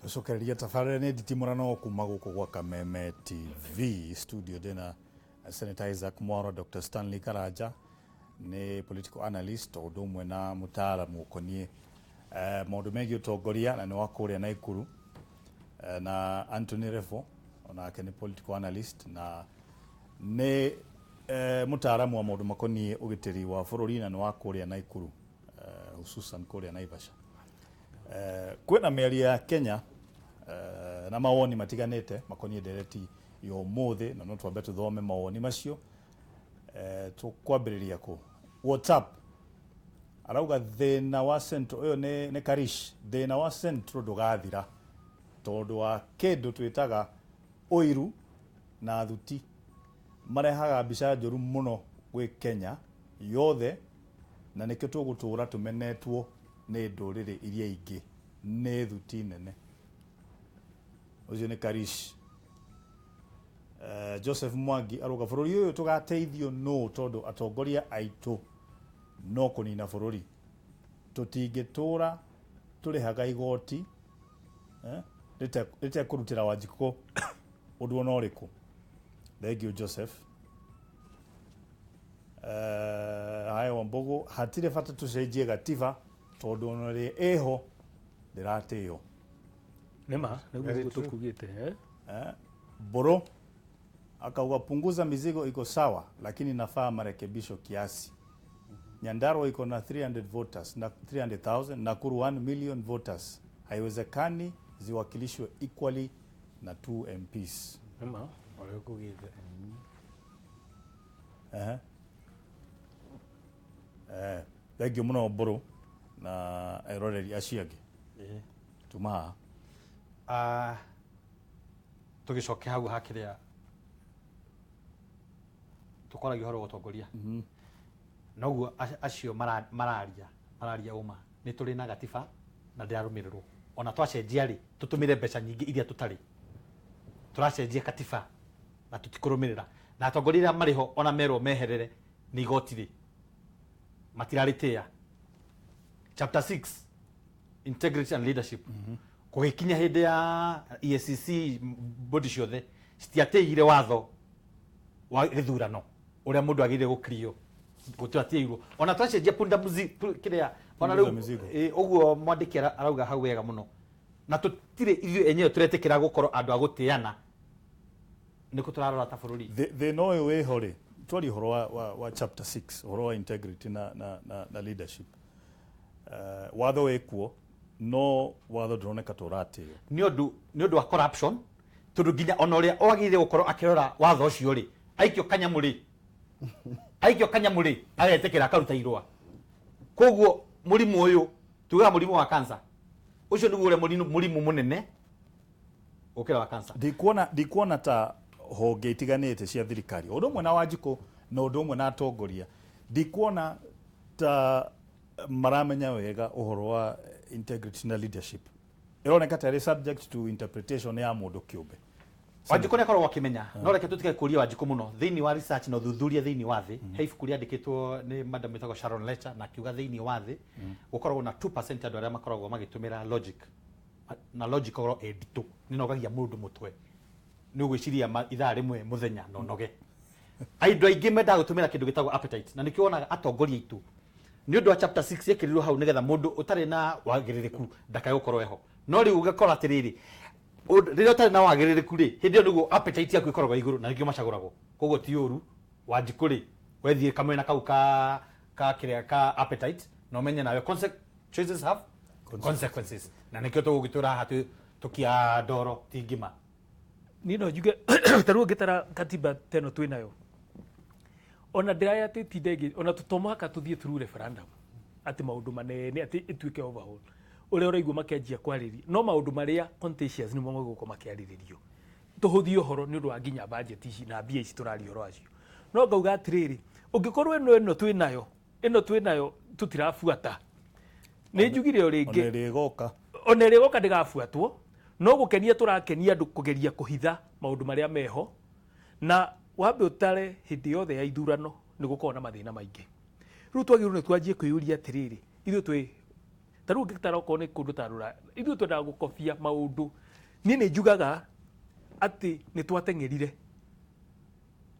Tũcokereria tabarĩra nĩ nditimũrano kuma gũkũ gwa Kameme TV studio. Ndĩna Senator Isaac Mwaro, Dr. Stanley Karanja nĩ political analyst o ũndũ ũmwe na mũtaaramu ũkoniĩ maũndũ megiĩ ũtongoria na nĩ wa kũrĩa Naikuru, na Anthony Revo onake nĩ political analyst na nĩ mũtaaramu wa maũndũ makoniĩ ũgitĩri wa bũrũri na nĩ wa kũrĩa Naikuru, hususan kũrĩa Naivasha. Kwĩna mĩario ya Kenya na mawoni matiganĩte makoniĩ ndereti ya ũmũthĩ, na no twambe tũthome mawoni macio. Tũkwambĩrĩria kũ WhatsApp. Arauga thĩna wa Central ũyũ nĩ Karish, thĩna wa Central ndũgathira tondũ wa kĩndũ twĩtaga ũiru na thuti, marehaga mbica njũru mũno gwĩ Kenya yothe, na nĩkĩo tũgũtũra tũmenetwo nĩ ndũrĩrĩ iria ingĩ nĩ thuti nene. Ũcio nĩ Karish. Joseph Mwangi arauga bũrũri ũyũ tũgateithio nũ tondũ atongoria aitũ no kũnina bũrũri, tũtingĩtũra tũrĩhaga igoti rĩtekũrutĩra Wanjikũ ũndũ ona ũrĩkũ. Thank you, Joseph. Haya, Wambogo, hatirĩ bata tũcenjie gatiba tondũ ona ĩrĩa ĩho ndĩratĩo. Nĩma nĩguo tũkugĩte, eh? Boro akauga punguza mizigo iko sawa, lakini nafaa marekebisho kiasi. Nyandarua iko na 300 voters na 300,000, Nakuru 1 million voters, haiwezekani ziwakilishwe equally na 2 MPs. Nĩma. Ũrĩa ũkugĩte. Ehe. Thank you mũno Mbũrũ na eroreri acio angĩ. Tuma haha. Ah, tũgĩcoke hau hakĩrĩa tũkoragia ũhoro wa ũtongoria, noguo acio mararia ũma nĩ tũrĩ na gatiba na ndĩrarũmĩrĩrwo. Ona twacenjia rĩ, tũtũmĩre mbeca nyingĩ iria tũtarĩ, tũracenjia katiba na tũtikũrũmĩrĩra, na atongoria arĩa marĩ ho ona merwo meherere nĩ igoti rĩ, matirarĩtĩa. Chapter 6, integrity and leadership, kũgĩkinya hĩndĩ ya EACC, body ciothe citiatĩire watho wa gĩthurano ũrĩa mũndũ agĩrĩire gũkirio, gũtiatĩirwo. Ona twacenjia punda kĩrĩa ona Punguza rĩu mizigo. Ũguo mwandĩki arauga hau wega mũno, na tũtirĩ ithuĩ enyewe tũretĩkĩra gũkorwo andũ a gũtĩana, nĩkũ tũrarora ta bũrũri? Thĩna ũyũ wĩho rĩ, twaria ũhoro wa chapter 6, ũhoro wa integrity na leadership. Watho wĩkuo, no watho ndũroneka ta ũratĩo. Nĩ ũndũ wa corruption, tondũ nginya ona ũrĩa wagĩrĩire gũkorwo akĩrora watho ũcio rĩ, aikio kanyamũ rĩ, agetĩkĩra akaruta irũa. Koguo mũrimũ ũyũ tugaga mũrimũ wa cancer, ũcio nĩguo ũrĩa mũrimũ mũnene gũkĩra wa cancer. Ndikuona ta honge itiganĩte cia thirikari, ũndũ ũmwe na Wanjikũ na ũndũ ũmwe na atongoria, ndikuona ta maramenya wega ũhoro wa integrity na leadership. Ĩroneka ta ĩrĩ subject to interpretation ya mũndũ kĩũmbe. Wanjikũ nĩ akoragwo akĩmenya, no reke tũtige kũria Wanjikũ mũno. Thĩinĩ wa research na ũthuthuria thĩinĩ wa thĩ, he ibuku rĩandĩkĩtwo nĩ madam wĩtagwo Sharon Lechter, na akiuga thĩinĩ wa thĩ gũkoragwo na 2% andũ arĩa makoragwo magĩtũmĩra logic, na logic ĩkoragwo ĩ nditũ, nĩ nogagia mũndũ mũtwe, nĩ ũgwĩciria ithaa rĩmwe mũthenya na ũnoge. Andũ aingĩ mendaga gũtũmĩra kĩndũ gĩtagwo appetite, na nĩkĩo wonaga atongoria aitũ, nĩ ũndũ wa chapter 6 yekĩrirwo hau nĩgetha mũndũ ũtarĩ na wagĩrĩrĩku ndakae gũkorwo eho. No rĩu ũgakora atĩrĩrĩ, rĩrĩa ũtarĩ na wagĩrĩrĩku rĩ, hĩndĩ ĩyo nĩguo appetite yaku ĩkoragwo igũrũ na nĩkĩo macagũragwo. Koguo ti ũru Wanjikũ rĩ, wethiĩ kamwena kau ka kĩrĩa ka appetite, na ũmenye nawe choices have consequences, na nĩkĩo tũgũgĩtũra haha tũkia ndoro ti ngima. Niĩ no njuge ta rĩu ũngĩtara katiba ta ĩno twĩ nayo, ona ndĩraya atĩ tinda ĩngĩ, ona to mũhaka tũthiĩ through referendum atĩ maũndũ manene atĩ ĩtuĩke overhaul ũrĩa ũraigua makĩanjia kwarĩria, no maũndũ marĩa contentious nĩmo megũkorwo makĩarĩrĩrio. Tũhũthie ũhoro nĩ ũndũ wa nginya budget ici na mbia ici tũraria ũhoro wacio. No ngauga atĩrĩrĩ, ũngĩkorwo ĩno twĩ nayo tũtirabuata, nĩ njugire o ona rĩngĩ ĩrĩa ĩgoka, ona ĩrĩa ĩgoka ndĩgabuatwo. No gũkenia tũrakenia andũ kũgeria kũhitha maũndũ marĩa meho, na wambe ũtare hĩndĩ yothe ya ithurano nĩ gũkoragwo na mathĩna maingĩ. Rĩu twagĩrĩirwo nĩ twanjie kwĩyũria atĩrĩrĩ, ithuĩ twĩ Ta rĩu ũngĩtara okorwo nĩ kũndũ ta rũraya, ithuĩ twendaga gũkobia maũndũ. Niĩ nĩ njugaga atĩ nĩ twateng'erire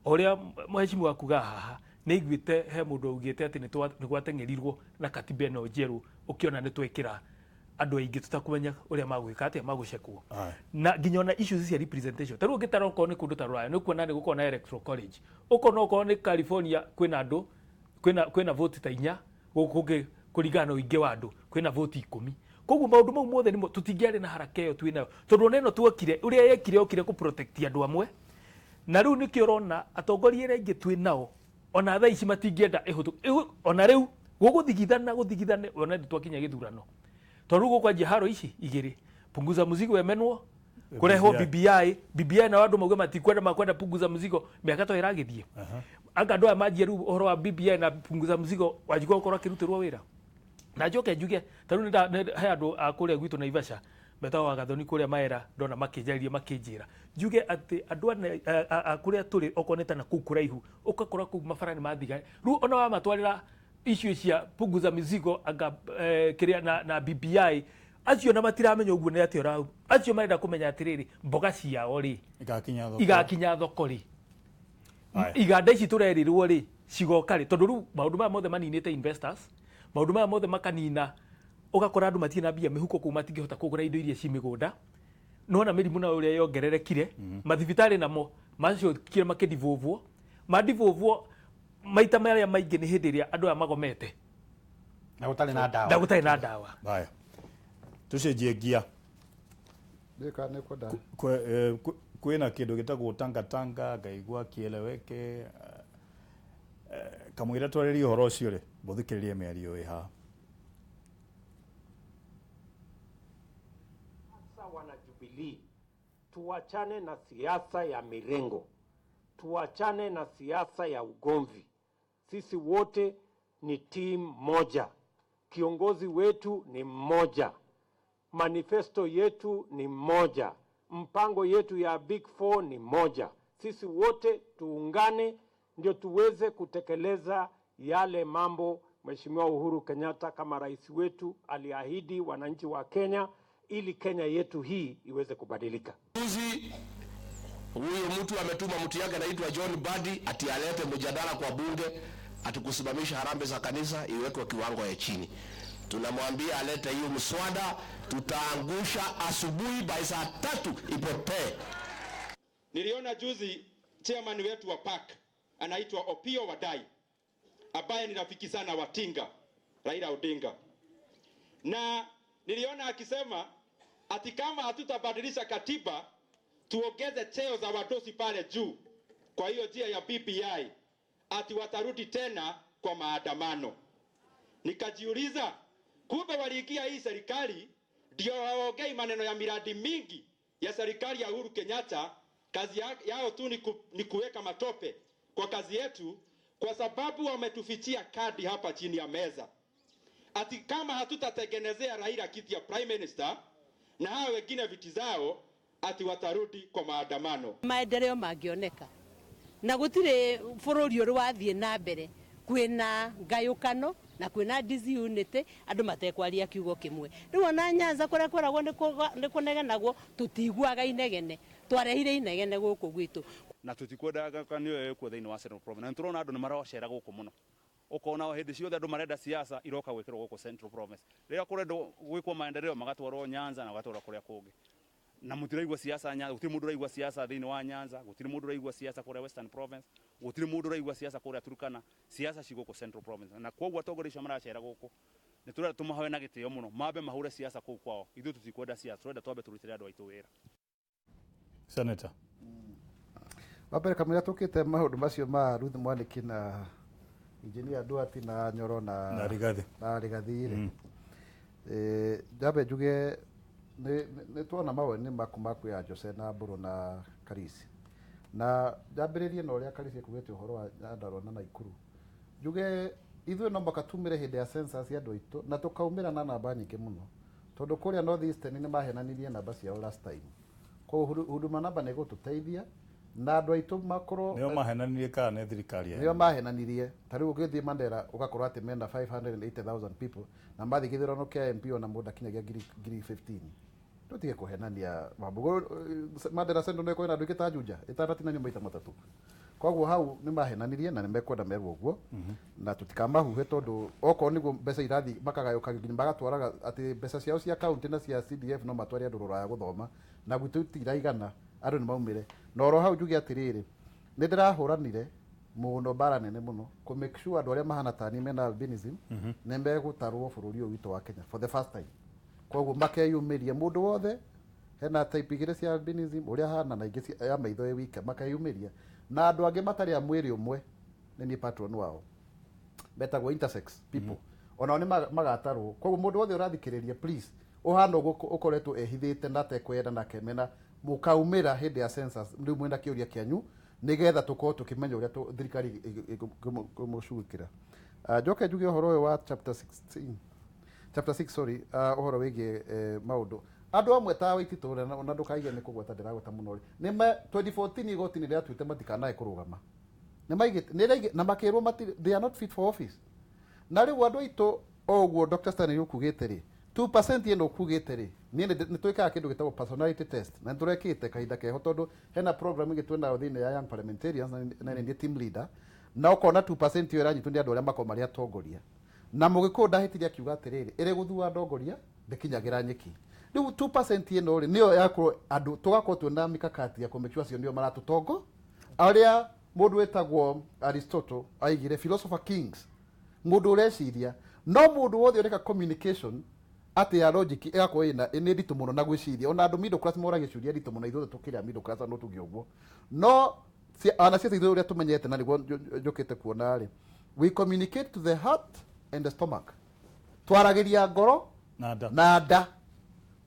o ũrĩa mheshimiwa kuga haha, nĩ aiguĩte he mũndũ augĩte atĩ nĩ gwateng'erirwo na katiba ĩno njerũ, ũkĩona nĩ twekĩra andũ aingĩ tũtakũmenya ũrĩa magwĩka atĩa, magũcekwo. Na nginya ona issues cia representation, ta rĩu ũngĩtara okorwo nĩ kũndũ ta rũraya, nĩ ũkuona nĩ gũkorwo na electoral college. Ũkona okorwo nĩ California kwĩna andũ kwĩna vote ta 4, gũkũ kũngĩ kũringana na ũingĩ wa andũ kwĩna vote 10. Koguo maũndũ mau mothe nĩmo tũtingĩarĩ na haraka ĩyo twĩnayo, tondũ ona ĩno twokire ũrĩa yekire, yokire kũ protect andũ amwe. Na rĩu nĩkĩo ũrona atongoria arĩa aingĩ twĩ nao ona thaa ici matingĩenda ĩhũtũ, ona rĩu gũgũthigithana gũthigithane, ona nĩ twakinya gĩthurano, tondũ rĩu gũkwanjia haro ici igĩrĩ, punguza mzigo emenwo, kũrehwo BBI, BBI nao andũ mauge matikwenda, makwenda punguza mzigo. Mĩaka to ĩragĩthiĩ, anga andũ aya manjie rĩu ũhoro wa BBI na punguza mzigo, Wanjikũ gũkorwo akĩrutĩrwo wĩra. Na njoke njuge ta rĩu he andũ a kũrĩa gwitũ Naivasha metagwo Wagathoni kũrĩa Maera, ndona makĩnjarĩria makĩnjĩra njuge atĩ andũ a kũrĩa tũrĩ okorwo nĩ ta na kũu kũraihu, ũgakora kũu mabara nĩ mathiga, rĩu ona wamatwarĩra icio cia punguza mizigo anga kĩrĩa na BBI, acio na matiramenya ũguo nĩ atĩa ũrau, acio marenda kũmenya atĩrĩrĩ, mboga ciao rĩ igakinya thoko, igakinya thoko rĩ, iganda ici tũrerirwo rĩ cigoka rĩ, tondũ rĩu maũndũ maya mothe maninĩte investors, maũndũ maya mothe makanina, ũgakora andũ matirĩ na mbia mĩhuko kũu, matingĩhota kũgũra indo iria ci mĩgũnda. Nona mĩrimũ nayo ũrĩa yongererekire, mathibitarĩ namo macokire makĩdivovwo, madivovwo maita marĩa maingĩ nĩ hĩndĩ ĩrĩa andũ aya magomete na gũtarĩ na ndawa, na gũtarĩ na ndawa. Haya, tucenjie ngia. Kwĩna kĩndũ gĩtagwo tangatanga, ngaigua kieleweke, kamũira twarĩrie ũhoro ũcio rĩ, mũthikĩrĩrie mĩario ĩ haha. Sasa wana Jubilee, tuachane na siasa ya mirengo, tuachane na siasa ya ugomvi. Sisi wote ni timu moja, kiongozi wetu ni mmoja, manifesto yetu ni moja, mpango yetu ya Big Four ni moja. Sisi wote tuungane ndio tuweze kutekeleza yale mambo Mheshimiwa Uhuru Kenyatta kama rais wetu aliahidi wananchi wa Kenya, ili Kenya yetu hii iweze kubadilika. Juzi huyo mtu ametuma mtu yake anaitwa John Badi ati alete mjadala kwa bunge ati kusimamisha harambee za kanisa iwekwe kiwango ya chini. Tunamwambia alete hiyo mswada, tutaangusha asubuhi by saa 3 ipotee. Niliona juzi chairman wetu wa PAC anaitwa Opio Wadai, ambaye ni rafiki sana wa Tinga, Raila Odinga. Na niliona akisema ati kama hatutabadilisha katiba tuongeze cheo za wadosi pale juu kwa hiyo njia ya BBI, ati watarudi tena kwa maandamano. Nikajiuliza, kumbe waliingia hii serikali ndio waongei maneno ya miradi mingi ya serikali ya Uhuru Kenyatta. Kazi yao tu ni kuweka matope kwa kazi yetu, kwa sababu wametufichia kadi hapa chini ya meza. Ati kama hatutatengenezea Raila kiti ya Prime Minister na hao wengine viti zao, ati watarudi kwa maandamano. Maendeleo mangioneka na gutire bururi uri wathie na mbere kwina ngayukano na kwina disunity, andu matekwaria kiugo kimwe. Riu ona Nyanza kuria kweragwo ni kunegenagwo, tutiguaga inegene, twarehire inegene guku gwitu na tutikwendaga kanio ĩkwo thĩinĩ wa Central Province. Na nĩtũrona andũ nĩ maracera gũkũ mũno, ũkona hĩndĩ ciothe andũ marenda siasa iroka gwĩkĩrwo gũkũ Central Province. Rĩrĩa kũrendwo gwĩkwo maendeleo magatwarwo Nyanza na magatwarwo kũrĩa kũngĩ, na mũtiraigua siasa Nyanza, gũtirĩ mũndũ ũraigua siasa thĩinĩ wa Nyanza, gũtirĩ mũndũ ũraigua siasa kũrĩa Western Province, gũtirĩ mũndũ ũraigua siasa kũrĩa Turkana. Siasa ci gũkũ Central Province, na kwoguo atongoria acio maracera gũkũ nĩ tũrenda tũmahoe na gĩtĩo mũno, mambe mahũre siasa kũu kwao. Ithuĩ tũtikwenda siasa, tũrenda twambe tũrutĩre andũ aitũ wĩra. Senator wambere kamũira tũkĩte maũndũ macio ma Ruth Mwaniki na Engineer Duarte na Nyoro na Rigathi na Rigathi rĩ, njambe njuge nĩ tuona mawoni maku maku ya Jose na Mbũrũ na Karisi, na njambĩrĩrie na ũrĩa Karisi ekugĩte ũhoro wa Nyandarua na Naikuru. Njuge ithuĩ no mũhaka tumĩre hĩndĩ ya census ya andũ aitũ, na tũkaumĩra na namba nyingĩ mũno, tondũ kũrĩa North Eastern nĩ mahenanirie namba ciao last time. Koguo Huduma namba nĩ ĩgũtũteithia Na andũ aitũ makorwo Nĩo mahenanirie kana nĩ thirikari ya nĩo mahenanirie. Ta rĩu ũgĩthiĩ Mandera ũgakorwo atĩ mena 580,000 people na mathiĩ gĩthurano kĩa MP ona mũndũ akinyagia ngiri 15. Tũtige kũhenania Wambugu. Mandera Central nĩ kwĩna andũ aingĩ ta Juja ĩtanatinanio maita matatũ. Koguo hau nĩ mahenanirie na nĩ mekwenda merwo ũguo, na tũtikamahuhe tondũ okorwo nĩguo mbeca irathiĩ makagayũkagio nginya magatwaraga atĩ mbeca ciao cia county na cia CDF no matware andũ rũraya gũthoma, na gwitũ itiraigana, andũ nĩ maumire. Na oro hau njuge atĩrĩrĩ, nĩ ndĩrahũranire mũno mbara nene mũno kũ make sure andũ arĩa mahana ta niĩ mena albinism nĩ megũtarwo bũrũri ũyũ witũ wa Kenya for the first time. Koguo makeyumĩria mũndũ wothe hena type igĩrĩ cia albinism, ũrĩa hana na ingĩ ya maitho ĩ wika, makeyumĩria. Na andũ angĩ matarĩ a mwĩrĩ ũmwe nĩ niĩ patron wao, metagwo intersex people, onao nĩ magatarwo. Koguo mũndũ wothe ũrathikĩrĩria, please, ũhana ũguo ũkoretwo ehithĩte na atekwenda na akemena, mũkaumĩra hĩndĩ ya census rĩu mwĩna kĩũria kĩanyu, nĩgetha tũkorwo tũkĩmenya ũrĩa thirikari ĩkũmũcugĩkĩra. Njoke njuge ũhoro ũyũ wa chapter 16, chapter 6, sorry, ũhoro wĩgiĩ maũndũ andũ amwe ta Waititũ, na ndũkaige nĩ kũgweta ndĩragweta mũno rĩ, nĩ 2014 igoti nĩ rĩatuĩte matikanae kũrũgama, nĩ maigĩte nĩ rĩaigĩ na makĩrwo they are not fit for office. Na rĩu andũ aitũ, o ũguo Dr. Stanley ũkugĩte rĩ, 2% ĩno ũkugĩte rĩ, niĩ nĩ twĩkaga kĩndũ gĩtagwo personality test na nĩ tũrekĩte kahinda keho, tondũ hena program ĩngĩ twĩnayo thĩinĩ ya Young Parliamentarians na nĩ niĩ team leader, na ũkona 2% ĩyo ĩranyitwo nĩ andũ arĩa makoragwo marĩ atongoria. Na Mũgĩkũyũ ndahĩtire akiuga atĩrĩrĩ, ĩrĩ gũthua ndongoria ndĩkinyagĩra nyeki. Rĩu 2% ĩno rĩ, nĩyo yakorwo andũ tũgakorwo twĩna mikakati ya kũ make sure acio nĩo maratũtongo, arĩa mũndũ wĩtagwo Aristotle aigire philosopher kings, mũndũ ũreciria. No mũndũ wothe ũreka communication atĩ ya logic ĩgakorwo ĩna nĩ nditũ mũno na gwĩciria, ona andũ middle class moragia ciũria nditũ mũno. Ithuothe tũkĩrĩa middle class no tuge ũguo, no ona ciaca ithuĩ ũrĩa tũmenyete na nĩguo njũkĩte kuona rĩ, we communicate to the heart and the stomach, twaragĩria ngoro na nda. Na nda.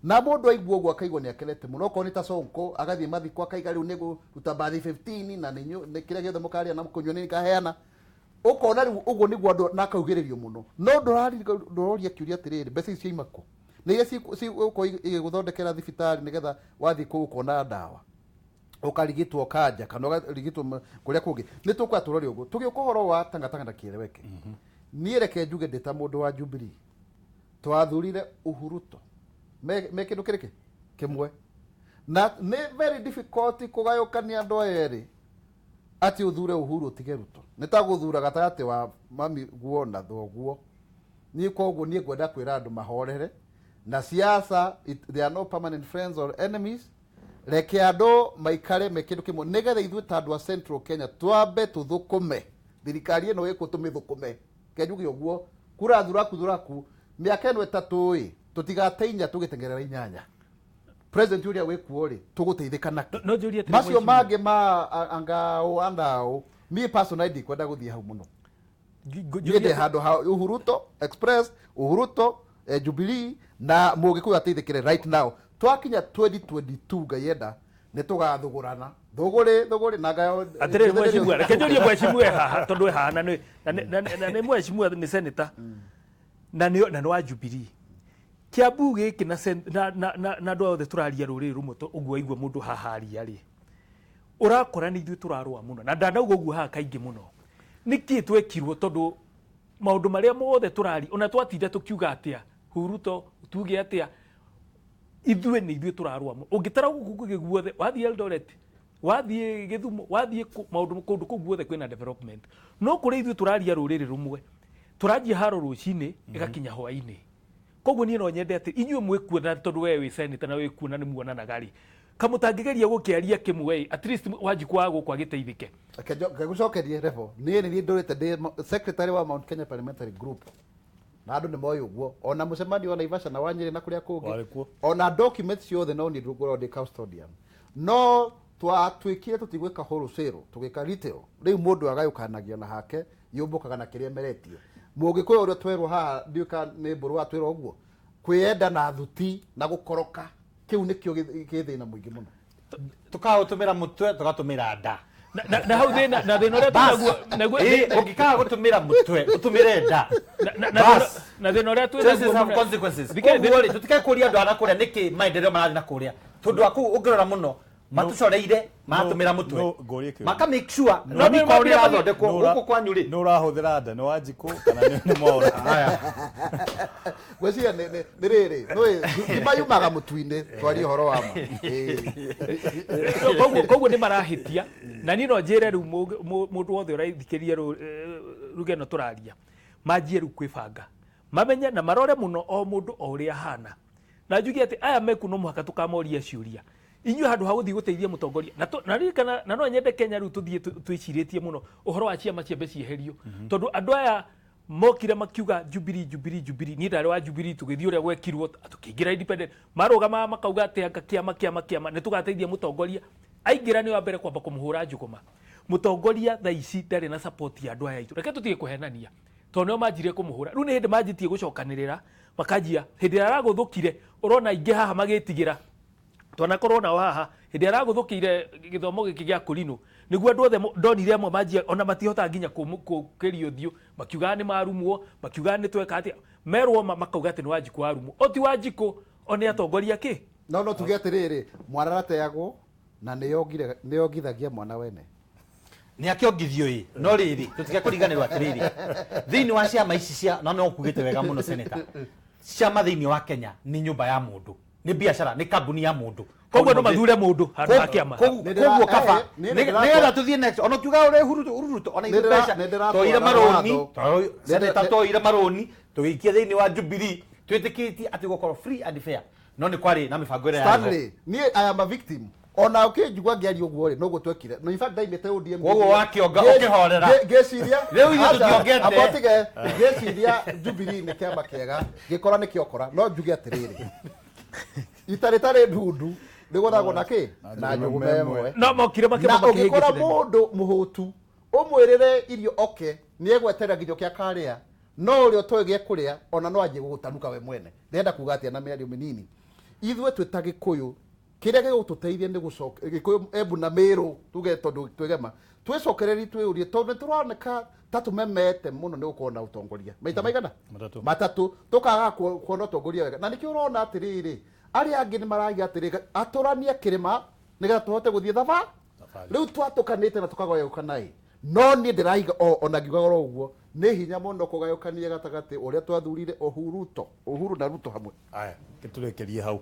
Na mũndũ aigua ũguo akaigua nĩ akenete mũno, okorwo nĩ ta Sonko agathiĩ mathiko akaiga rĩu nĩ kũruta bathi 15 na nĩ kĩrĩa gĩothe mũkarĩa na kũnyua nĩ ngaheana, ũkona rĩu ũguo nĩguo andũ na akaugĩrĩrio mũno. No ndũroria kĩũria atĩrĩrĩ, mbeca ici ciaima kũ? Nĩ iria cigũkorwo igĩgũthondekera thibitarĩ nĩgetha wathiĩ kũu ũkona ndawa, ũkarigitwo kanja kana ũkarigitwo kũrĩa kũngĩ. Nĩ tũkwa tũrore ũguo. Tũgĩũka ũhoro wa tangatanga na kĩeleweke, niĩ reke njuge ndĩ ta mũndũ wa Jubilee, twathurire Uhuruto me kĩndũ kĩrĩkĩ kĩmwe, na nĩ very difficult kũgayũkania andũ aya erĩ atĩ ũthure Uhuru ũtige Ruto, nĩ ta gũthura gatagatĩ wa mami guo na thoguo. Niĩ koguo niĩ ngwenda kwĩra andũ mahorere na siasa, there are no permanent friends or enemies. Reke andũ maikare me kĩndũ kĩmwe, nĩgetha ithuĩ ta andũ a Central Kenya twambe tũthũkũme thirikari ĩno ĩkũ tũmĩthũkũme. Kenjuge ũguo, kura thuraku thuraku mĩaka ĩno 3 ĩ, tũtigate inya tũgĩteng'erera inyanya. President ũrĩa wĩkuo rĩ, tũgũteithĩka nakĩ? No njũrie atĩrĩ, macio mheshimiwa. Mangĩ ma angaũ andaũ, niĩ personally ndikwenda gũthiĩ hau mũno. Niĩ ndĩ handũ ha Uhuruto Express, Uhuruto, Jubilee na Mũgĩkũyũ ateithĩkĩre right now. Twakinya 2022, Ngai enda, nĩ tũgathũgũrana thũgũrĩ thũgũrĩ na ngayo. Atĩrĩrĩ mheshimiwa, reke njũrie mheshimiwa e haha, tondũ e haha na nĩ mheshimiwa, nĩ senator na nĩ wa Jubilee. Kiambu gĩkĩ na na andũ othe tũraria rũrĩrĩ rũmwe, ũguo waigua mũndũ haha aria rĩ, ũrakora nĩ ithuĩ tũrarũa mũno na ndanauga ũguo haha kaingĩ mũno. Nĩkĩ twekirwo? Tondũ maũndũ marĩa mothe tũrari, ona twatinda tũkiuga atĩa Huruto, tuge atĩa, ithuĩ nĩ ithuĩ tũrarũa mũno. Ũngĩtara gũkũ kũngĩ guothe, wathiĩ Eldoret, wathiĩ Gĩthumo, wathiĩ maũndũ kũndũ kũu guothe kwĩna development, no kũrĩa ithuĩ tũraria rũrĩrĩ rũmwe, tũranjia haro rũcinĩ ĩgakinya hwainĩ. Koguo niĩ no nyende atĩ inyuĩ mwĩkuona, tondũ we wĩ senator na wĩkuona nĩ muonanaga rĩ, kamũtangĩgeria gũkĩaria kĩmwe ĩ, at least Wanjikũ wa gũkũ agĩteithĩke. Ngũcokerie rebo, niĩ nĩ niĩ ndũrĩte ndĩ secretary wa Mount Kenya Parliamentary Group na andũ nĩ moĩ ũguo, ona mũcemanio wa Naivasha na wa Nyĩrĩ na kũrĩa kũngĩ. Warĩ kuo. Ona documents ciothe no niĩ ngoragwo ndĩ custodian, no twatuĩkire tũtigwĩka wholesale, tũgĩka retail. Rĩu mũndũ agayũkanagia na hake yũmbũkaga na kĩrĩa emeretie. Mũgĩkũyũ ũrĩa twerwo haha, ndiũka nĩ mbũrũ wa twĩrwo ũguo, kwĩyenda na thuti na gũkoroka, kĩu nĩkĩo gĩ thĩna mũingĩ mũno. Tukaũtũmĩra mũtwe, tũgatũmĩra nda. Na hau thĩna na thĩna ũrĩa twĩnaguo naguo. Ũngĩkaga gũtũmĩra mũtwe, ũtũmĩre nda. Bas. Na thĩna ũrĩa Choices twĩnaguo have mũno- consequences. Thikĩrĩria- Koguo rĩ, tũtikae kũria andũ a na kũrĩa nĩkĩ maendeleo marathiĩ na kũrĩa, tondũ a kũu ũngĩrora mũno Matucoreire matumira mutwe maka make sure no ni kwa ria thondekwo guku kwanyu ri no rahuthira nda ni Wanjikũ kana ni Mwaura. Haya gweciria ni riri no ngima yumaga mutu-ini twarie horo wa ma. Koguo ni marahitia na ni no njire riu mundu wothe uraithikiria rugeno turaria manjie riu kwibanga mamenye na marore muno o mundu o uria hana na njugie ati aya meku no muhaka tukamoria ciuria inyuĩ handũ ha gũthiĩ gũteithia mũtongoria na ririkana na no nyende Kenya rĩu tũthiĩ twĩcirĩtie mũno ũhoro wa ciama ciambe cieherio tondũ andũ aya mokire makiuga Jubilee Jubilee Jubilee niĩ ndarĩ wa Jubilee tũgĩthiĩ ũrĩa gwekirwo tũkĩingĩra independent marũgamaga makauga atĩ anga kĩama kĩama kĩama nĩ tũgateithia mũtongoria aingĩra nĩ wa mbere kwamba kũmũhũra njũgũma mũtongoria thaa ici ndarĩ na support ya andũ aya aitũ reke tũtige kũhenania tondũ nĩo manjirie kũmũhũra rĩu nĩ hĩndĩ manjitie gũcokanĩrĩra makanjia hĩndĩ ĩrĩa aragũthũkire ũrona aingĩ haha magĩtigĩra twanakorwo nao haha hĩndĩ aragũthũkĩire gĩthomo gĩkĩ gĩa kũrinũ nĩguo andũ othe ndonire amwe manjia ona matihotaga nginya kũkĩria ũthiũ makiugaga nĩ marumwo makiugaga nĩ tweka atĩa merwo makauga atĩ nĩ Wanjikũ warumwo o ti Wanjikũ o nĩ atongoria kĩ no tuge atĩrĩrĩ mwana arateagwo na nĩongithagia mwana wene nĩ akĩongithio ĩ no rĩrĩ tũtige kũriganĩrwo atĩrĩrĩ thĩinĩ wa ciama ici cia na no ũkugĩte wega mũno senator ciama thĩinĩ wa Kenya nĩ nyũmba ya mũndũ nĩ biacara nĩ kambuni ya mũndũ koguo no mathure mũndũ handũ ha kĩama koguo kaba nĩgetha tũthiĩ next ona ukiuga ũrĩa Ruto ona ithuĩ mbeca twoire marũni senator twoire marũni tũgĩikia thĩinĩ wa Jubilee twĩtĩkĩtie atĩ gũkorwo free and fair no nĩ kwarĩ na mĩbango ĩrĩa Stanley niĩ I am a victim ona ũkĩnjigua ngĩaria ũguo rĩ noguo twekire no in fact ndaimĩte ODM koguo wakĩonga ũkĩhorera ngĩciria rĩu ithuĩ tũtiongete amba tige ngĩciria Jubilee nĩ kĩama kĩega ngĩkora nĩ kĩokora no njuge atĩrĩrĩ itarĩ tarĩ ndundu nĩgũthagwo na kĩ na njũgũma ĩmwe no mokire makĩma ũngĩkora mũndũ mũhũtu ũmwĩrĩre irio oke nĩegweterera nginya ũkĩa akarĩa no ũrĩa ũtoĩ gĩa kũrĩa ona no anjie gũgũtanuka we mwene ndĩrenda kuga atĩa na mĩario mĩnini ithuĩ twĩ ta Gĩkũyũ kĩrĩa gĩgũtũteithia nĩ gũcoka Gĩkũyũ Embu na Mĩrũ tuge tondũ twĩgema twĩcokererie twĩyũrie tondũ nĩtũroneka ta tũmemete mũno nĩ gũkorwo na ũtongoria maita maigana matatũ tũkaga kuona ũtongoria wega na nĩkĩo ũrona atĩrĩrĩ arĩa angĩ nĩ maragia atĩrĩrĩ atũranie kĩrĩma nĩgetha tũhote gũthiĩ thabarĩ rĩu twatũkanĩte na tũkagayũkana ĩ no niĩ ndĩraiga ona ngiugaga oro ũguo nĩ hinya mũno kũgayũkania gatagatĩ ũrĩa twathurire Uhuru na Ruto hamwe. Aya tũrĩkĩrie hau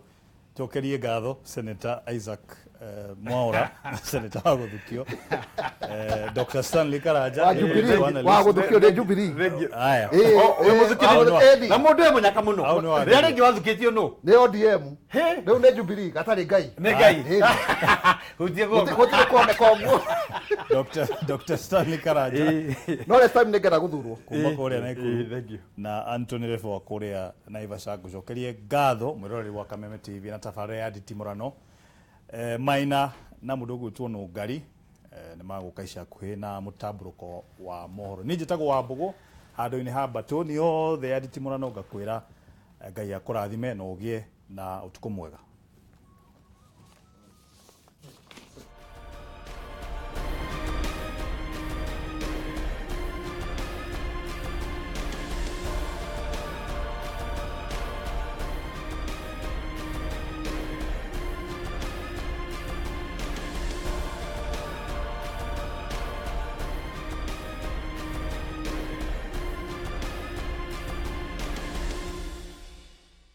cokerie ngatho Senator Isaac Mwaura Senator wa gũthukio Dr. Stanley Karanja wa Jubilee wa gũthukio nĩ Jubilee. Aya na mũndũ e mũnyaka mũno rĩrĩa rĩngĩ wathukĩtio nũ nĩ ODM rĩu nĩ Jubilee gatarĩ Ngai nĩ Ngai hutie gũtirĩ kuoneka ũguo Dr. Stanley Karanja no next time nĩngenda gũthurwo kuma kũrĩa Naikuru na Anthony Revo wa kũrĩa Naivasha ngũcokerie ngatho mwĩroreri wa Kameme TV na tabarĩra ya Nditimũrano Maina na mũndũ ũgwĩtwo Nũngari nĩ magũka ica hakuhĩ na mũtambũrũko wa mohoro niĩ njĩtagwo Wambũgũ handũ-inĩ ha mbatũ nĩ yothe ya Nditimũrano ngakwĩra Ngai akũrathime na ũgĩe na ũtukũ mwega.